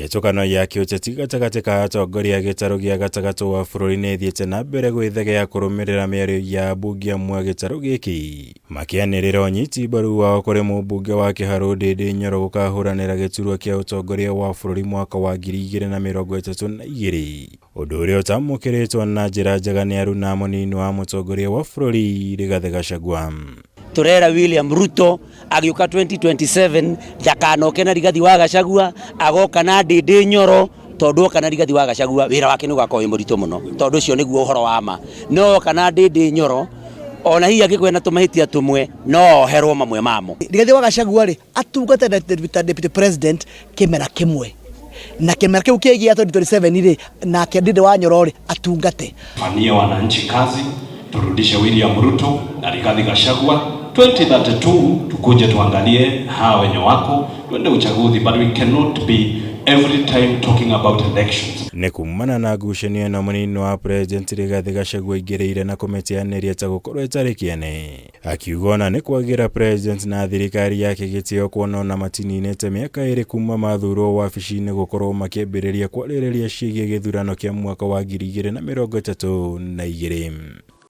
Njatũkano ya kĩũteti gatagatĩ ka atongoria a gĩtarũ gĩa gatagatĩ wa bũrũri nĩ ĩthiĩte na mbere gwĩthegea kũrũmĩrĩra mĩario ya ambunge amwe a gĩtarũ gĩkĩ makĩanĩrĩra ũnyiti mbaru wao kũrĩ mũmbunge wa Kĩharũ Ndĩndĩ Nyoro gũkahũranĩra gĩturwa kĩa ũtongoria wa bũrũri mwaka wa 2032, ũndũ ũrĩa ũtamũkĩrĩtwo na njĩra njega nĩ aruna mũnini wa mũtongoria wa bũrũri Rigathĩ Gachagua. Turera William Ruto agĩũka 2027 ndakanoke na Rigathi wa Gachagua, agoka na Ndĩndĩ Nyoro, tondũ oka na Rigathi wa Gachagua wĩra wake nĩ ũgakorwo wĩ mũritũ mũno, tondũ ũcio nĩguo ũhoro wa ma. No oka na Ndĩndĩ Nyoro, ona hihi angĩkorwo ena tũmahĩtia tũmwe no oherwo mamwe mamo. Rigathi wa Gachagua rĩ, atungate ta deputy president kĩmera kĩmwe, na kĩmera kĩu kĩngĩ ya 2027 rĩ, nake Ndindi wa Nyoro rĩ, atungate. Fanyie wananchi kazi, turudishe William Ruto na Rigathi Gachagua 2032, tukuje tuangalie hawa wenye wako, twende uchaguzi, but we cannot be every time talking about elections. Nĩ kumana na ngucanio ĩno mũnini wa President Rigathi Gachagua aingĩrĩire na kũmĩteanĩria ta gũkorwo ĩtarĩ kĩene. Akiuga ona nĩ kwagĩra President na thirikari yake gĩtĩo kuona ona matininĩte mĩaka ĩrĩ kuma mathurwo wabici-inĩ gũkorwo makĩambĩrĩria kwarĩrĩria ciĩgiĩ gĩthurano kĩa mwaka wa 2032.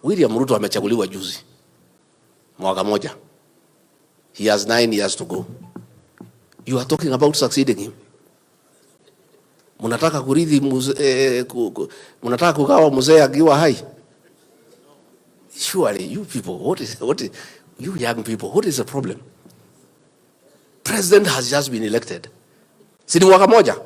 William Ruto amechaguliwa juzi, mwaka moja. He has 9 years to go. You are talking about succeeding him. Mnataka kurithi mzee, mnataka kugawa mzee akiwa hai? Surely you people, what is you young people, what is the problem? President has just been elected. Si ni mwaka moja?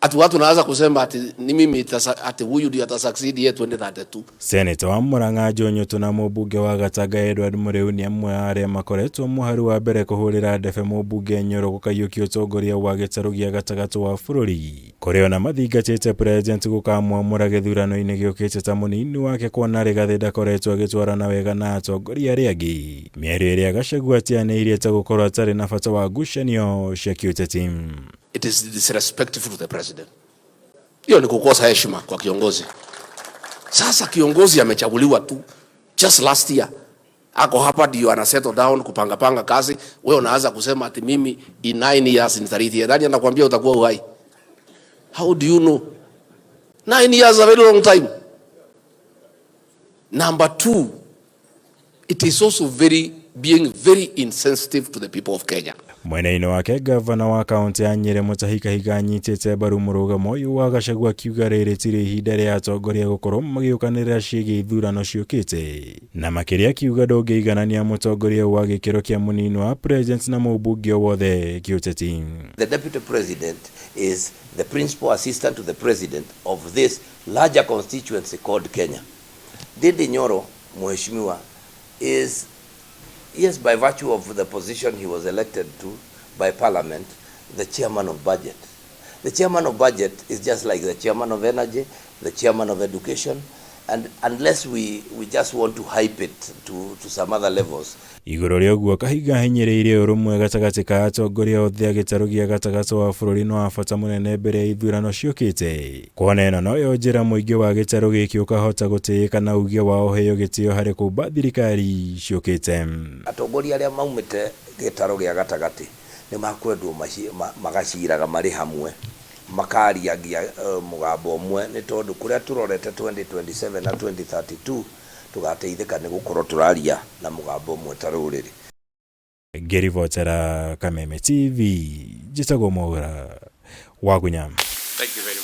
Ati watu naanza kusema ati ni mimi ati huyu ndio atasucceed ye 2032. Seneta wa Murang'a Joe Nyutu na mũmbunge wa Gatanga Edward Mũrĩu nĩ amwe a arĩa makoretwo mũhari wa mbere kũhũrĩra ndebe mũmbunge Nyoro gũkaiyũkia ũtongoria wa gĩtarũ gĩa gatagatĩ wa bũrũri, kũrĩa ona mathingatĩte president gũkamwamũra gĩthurano-inĩ gĩũkĩte ta mũnini wake, kuona Rigathĩ ndakoretwo agĩtwarana wega na atongoria arĩa angĩ, mĩario ĩrĩa Gachagua atianĩirie ta gũkorwo atarĩ na bata wa ngucanio cia kĩũteti. It is disrespectful to the president. Hiyo ni kukosa heshima kwa kiongozi. Sasa kiongozi amechaguliwa tu just last year, ako hapa ndio ana settle down kupanga panga kazi. Wewe unaanza kusema ati mimi in 9 years nitarithi. Nani anakuambia utakuwa uhai? How do you know? 9 years is a very long time. Number two, it is also very being very insensitive to the people of Kenya. Mwena-inĩ wake, gavana wa kaunti ya Nyĩrĩ Mutahi Kahiga anyitĩte mbaru mũrũgamo ũyũ wa Gachagua, akiuga rĩrĩ tirĩ ihinda rĩa atongoria gũkorwo magĩũkanĩrĩra ciĩgiĩ ithurano ciũkĩte, na makĩria akiuga ndũngĩiganania mũtongoria wa gĩkĩro kĩa mũnini wa president na mũmbunge o wothe kĩũteti. The deputy president is the principal assistant to the president of this larger constituency called Kenya. Ndindi Nyoro, Mheshimiwa, is, yes, by virtue of the position he was elected to by parliament, the chairman of budget. The chairman of budget is just like the chairman of energy, the chairman of education, and unless we just want to hype it to some other levels, Igũrũ rĩa ũguo, Kahiga ahinyĩrĩirie ũrũmwe gatagatĩ ka atongoria othe a gĩtarũ gĩa gatagatĩ wa bũrũri nĩ wa bata mũnene mbere ya ithurano ciũkĩte, kuona ĩno noyo njĩra mũingĩ wa gĩtarũ gĩkĩ ũkahota gũtĩĩka na uge wao ũheo gĩtĩo harĩ kũmba thirikari ciũkĩte. Atongoria arĩa maumĩte gĩtarũ gĩa gatagatĩ nĩ makwendwo magaciraga marĩ hamwe, makariagia mũgambo ũmwe, nĩ tondũ kũrĩa tũrorete 2027 na 2032 tũgateithĩka nĩ gũkorwo tũraria na mũgambo ũmwe ta rũrĩrĩ. Ngĩribotera Kameme TV, njĩtagwo Mwaura Wagunya. Thank you very